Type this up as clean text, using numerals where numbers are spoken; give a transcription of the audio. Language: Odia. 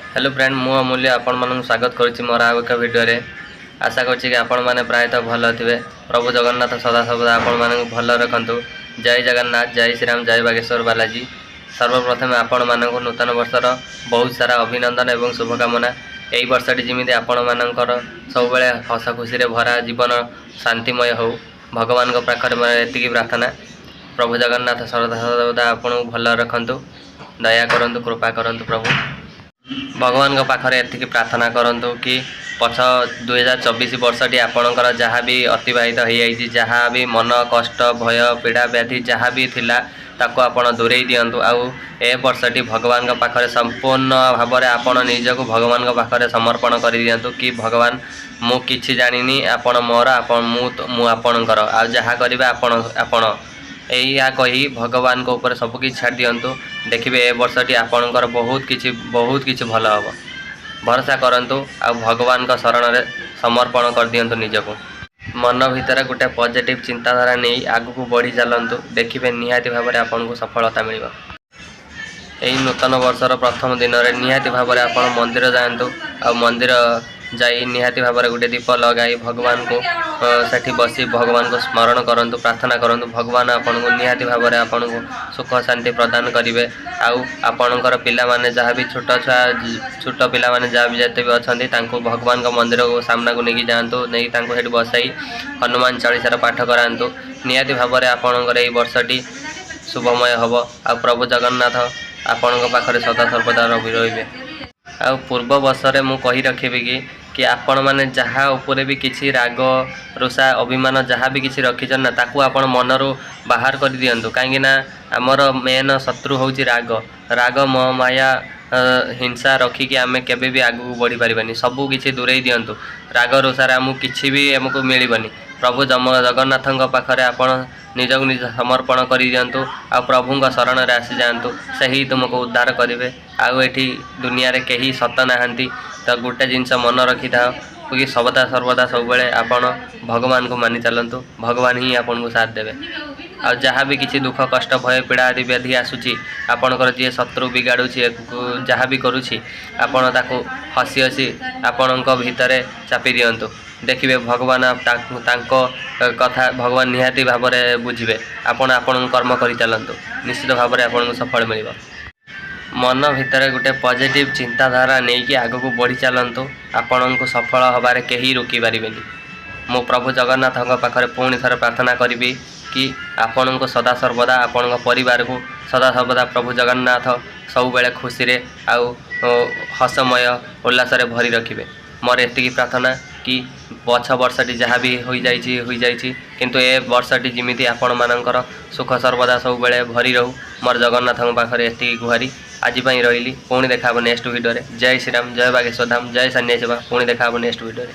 ହ୍ୟାଲୋ ଫ୍ରେଣ୍ଡ, ମୁଁ ଅମୂଲ୍ୟ ଆପଣମାନଙ୍କୁ ସ୍ୱାଗତ କରୁଛି ମୋର ଆଉ ଏକ ଭିଡ଼ିଓରେ। ଆଶା କରୁଛି କି ଆପଣମାନେ ପ୍ରାୟତଃ ଭଲ ଥିବେ। ପ୍ରଭୁ ଜଗନ୍ନାଥ ସଦାସର୍ବଦା ଆପଣମାନଙ୍କୁ ଭଲ ରଖନ୍ତୁ। ଜୟ ଜଗନ୍ନାଥ, ଜୟ ଶ୍ରୀରାମ, ଜୟ ବାଗେଶ୍ୱର ବାଲାଜୀ। ସର୍ବପ୍ରଥମେ ଆପଣମାନଙ୍କୁ ନୂତନ ବର୍ଷର ବହୁତ ସାରା ଅଭିନନ୍ଦନ ଏବଂ ଶୁଭକାମନା। ଏହି ବର୍ଷଟି ଯେମିତି ଆପଣମାନଙ୍କର ସବୁବେଳେ ହସ ଖୁସିରେ ଭରା ଜୀବନ ଶାନ୍ତିମୟ ହେଉ, ଭଗବାନଙ୍କ ପାଖରେ ମୋର ଏତିକି ପ୍ରାର୍ଥନା। ପ୍ରଭୁ ଜଗନ୍ନାଥ ସଦା ସର୍ବଦା ଆପଣଙ୍କୁ ଭଲ ରଖନ୍ତୁ, ଦୟା କରନ୍ତୁ, କୃପା କରନ୍ତୁ ପ୍ରଭୁ। ଭଗବାନଙ୍କ ପାଖରେ ଏତିକି ପ୍ରାର୍ଥନା କରନ୍ତୁ କି ପଛ 2024 ବର୍ଷଟି ଆପଣଙ୍କର ଯାହା ବି ଅତିବାହିତ ହୋଇଯାଇଛି, ଯାହା ବି ମନ କଷ୍ଟ, ଭୟ, ପୀଡ଼ା, ବ୍ୟାଧି ଯାହା ବି ଥିଲା, ତାକୁ ଆପଣ ଦୂରେଇ ଦିଅନ୍ତୁ। ଆଉ ଏ ବର୍ଷଟି ଭଗବାନଙ୍କ ପାଖରେ ସମ୍ପୂର୍ଣ୍ଣ ଭାବରେ ଆପଣ ନିଜକୁ ଭଗବାନଙ୍କ ପାଖରେ ସମର୍ପଣ କରିଦିଅନ୍ତୁ କି ଭଗବାନ, ମୁଁ କିଛି ଜାଣିନି, ଆପଣ ମୋର, ଆପଣ ମୁଁ ମୁଁ ଆପଣଙ୍କର, ଆଉ ଯାହା କରିବେ ଆପଣ। ଆପଣ ଏଇଆ କହି ଭଗବାନଙ୍କ ଉପରେ ସବୁକିଛି ଛାଡ଼ି ଦିଅନ୍ତୁ। ଦେଖିବେ, ଏ ବର୍ଷଟି ଆପଣଙ୍କର ବହୁତ କିଛି, ବହୁତ କିଛି ଭଲ ହେବ। ଭରସା କରନ୍ତୁ ଆଉ ଭଗବାନଙ୍କ ଶରଣରେ ସମର୍ପଣ କରିଦିଅନ୍ତୁ ନିଜକୁ। ମନ ଭିତରେ ଗୋଟେ ପଜିଟିଭ୍ ଚିନ୍ତାଧାରା ନେଇ ଆଗକୁ ବଢ଼ି ଚାଲନ୍ତୁ। ଦେଖିବେ, ନିହାତି ଭାବରେ ଆପଣଙ୍କୁ ସଫଳତା ମିଳିବ। ଏହି ନୂତନ ବର୍ଷର ପ୍ରଥମ ଦିନରେ ନିହାତି ଭାବରେ ଆପଣ ମନ୍ଦିର ଯାଆନ୍ତୁ ଆଉ ମନ୍ଦିର ଯାଇ ନିହାତି ଭାବରେ ଗୋଟେ ଦୀପ ଲଗାଇ ଭଗବାନଙ୍କୁ ସେଠି ବସି ଭଗବାନଙ୍କୁ ସ୍ମରଣ କରନ୍ତୁ, ପ୍ରାର୍ଥନା କରନ୍ତୁ। ଭଗବାନ ଆପଣଙ୍କୁ ନିହାତି ଭାବରେ ଆପଣଙ୍କୁ ସୁଖ ଶାନ୍ତି ପ୍ରଦାନ କରିବେ। ଆଉ ଆପଣଙ୍କର ପିଲାମାନେ ଯାହା ବି ଛୋଟ ଛୁଆ, ଛୋଟ ପିଲାମାନେ ଯାହା ବି ଯେତେ ବି ଅଛନ୍ତି, ତାଙ୍କୁ ଭଗବାନଙ୍କ ମନ୍ଦିରକୁ ସାମ୍ନାକୁ ନେଇକି ଯାଆନ୍ତୁ। ନେଇକି ତାଙ୍କୁ ସେଠି ବସାଇ ହନୁମାନ ଚାଳିଶାର ପାଠ କରାନ୍ତୁ। ନିହାତି ଭାବରେ ଆପଣଙ୍କର ଏଇ ବର୍ଷଟି ଶୁଭମୟ ହେବ ଆଉ ପ୍ରଭୁ ଜଗନ୍ନାଥ ଆପଣଙ୍କ ପାଖରେ ସଦା ସର୍ବଦା ରହିବେ। ଆଉ ପୂର୍ବ ବର୍ଷରେ ମୁଁ କହି ରଖିବି କି ଆପଣମାନେ ଯାହା ଉପରେ ବି କିଛି ରାଗ ରୁଷା, ଅଭିମାନ ଯାହା ବି କିଛି ରଖିଛନ୍ତି ନା, ତାକୁ ଆପଣ ମନରୁ ବାହାର କରିଦିଅନ୍ତୁ। କାହିଁକିନା ଆମର ମେନ୍ ଶତ୍ରୁ ହେଉଛି ରାଗ। ରାଗ, ମୋହ, ମାୟା, ହିଂସା ରଖିକି ଆମେ କେବେ ବି ଆଗକୁ ବଢ଼ିପାରିବାନି। ସବୁ କିଛି ଦୂରେଇ ଦିଅନ୍ତୁ। ରାଗ ରୁଷାରେ ଆମକୁ କିଛି ବି ଆମକୁ ମିଳିବନି। ପ୍ରଭୁ ଜଗନ୍ନାଥଙ୍କ ପାଖରେ ଆପଣ ନିଜକୁ ନିଜ ସମର୍ପଣ କରିଦିଅନ୍ତୁ ଆଉ ପ୍ରଭୁଙ୍କ ଶରଣରେ ଆସିଯାଆନ୍ତୁ। ସେହି ତୁମକୁ ଉଦ୍ଧାର କରିବେ। ଆଉ ଏଠି ଦୁନିଆରେ କେହି ସତ ନାହାନ୍ତି। ତ ଗୋଟେ ଜିନିଷ ମନ ରଖିଥାଅ କି ସର୍ବଦା ସର୍ବଦା ସବୁବେଳେ ଆପଣ ଭଗବାନଙ୍କୁ ମାନି ଚାଲନ୍ତୁ। ଭଗବାନ ହିଁ ଆପଣଙ୍କୁ ସାଥ ଦେବେ। ଆଉ ଯାହା ବି କିଛି ଦୁଃଖ, କଷ୍ଟ, ଭୟ, ପୀଡ଼ା ଆଦି ବ୍ୟାଧି ଆସୁଛି, ଆପଣଙ୍କର ଯିଏ ଶତ୍ରୁ ବିଗାଡ଼ୁଛି, ଯାହା ବି କରୁଛି, ଆପଣ ତାକୁ ହସି ହସି ଆପଣଙ୍କ ଭିତରେ ଚାପି ଦିଅନ୍ତୁ। ଦେଖିବେ, ଭଗବାନ ତାଙ୍କ କଥା ଭଗବାନ ନିହାତି ଭାବରେ ବୁଝିବେ। ଆପଣ ଆପଣଙ୍କ କର୍ମ କରିଚାଲନ୍ତୁ, ନିଶ୍ଚିତ ଭାବରେ ଆପଣଙ୍କୁ ସଫଳ ମିଳିବ। ମନ ଭିତରେ ଗୋଟେ ପଜିଟିଭ୍ ଚିନ୍ତାଧାରା ନେଇକି ଆଗକୁ ବଢ଼ି ଚାଲନ୍ତୁ। ଆପଣଙ୍କୁ ସଫଳ ହେବାରେ କେହି ରୋକିପାରିବେନି। ମୁଁ ପ୍ରଭୁ ଜଗନ୍ନାଥଙ୍କ ପାଖରେ ପୁଣି ଥରେ ପ୍ରାର୍ଥନା କରିବି କି ଆପଣଙ୍କୁ ସଦା ସର୍ବଦା, ଆପଣଙ୍କ ପରିବାରକୁ ସଦା ସର୍ବଦା ପ୍ରଭୁ ଜଗନ୍ନାଥ ସବୁବେଳେ ଖୁସିରେ ଆଉ ହସମୟ ଉଲ୍ଲାସରେ ଭରି ରଖିବେ। ମୋର ଏତିକି ପ୍ରାର୍ଥନା କି ପଛ ବର୍ଷଟି ଯାହା ବି ହୋଇଯାଇଛି ହୋଇଯାଇଛି, କିନ୍ତୁ ଏ ବର୍ଷଟି ଯେମିତି ଆପଣମାନଙ୍କର ସୁଖ ସର୍ବଦା ସବୁବେଳେ ଭରି ରହୁ, ମୋର ଜଗନ୍ନାଥଙ୍କ ପାଖରେ ଏତିକି ଗୁହାରି। ଆଜି ପାଇଁ ରହିଲି। ପୁଣି ଦେଖା ହେବ ନେକ୍ସଟ ଭିଡ଼ିଓରେ। ଜୟ ଶ୍ରୀରାମ, ଜୟ ବାଗେଶ୍ୱର ଧାମ, ଜୟ ସନ୍ନ୍ୟାସୀ। ପୁଣି ଦେଖା ହେବ ନେକ୍ସଟ ଭିଡ଼ିଓରେ।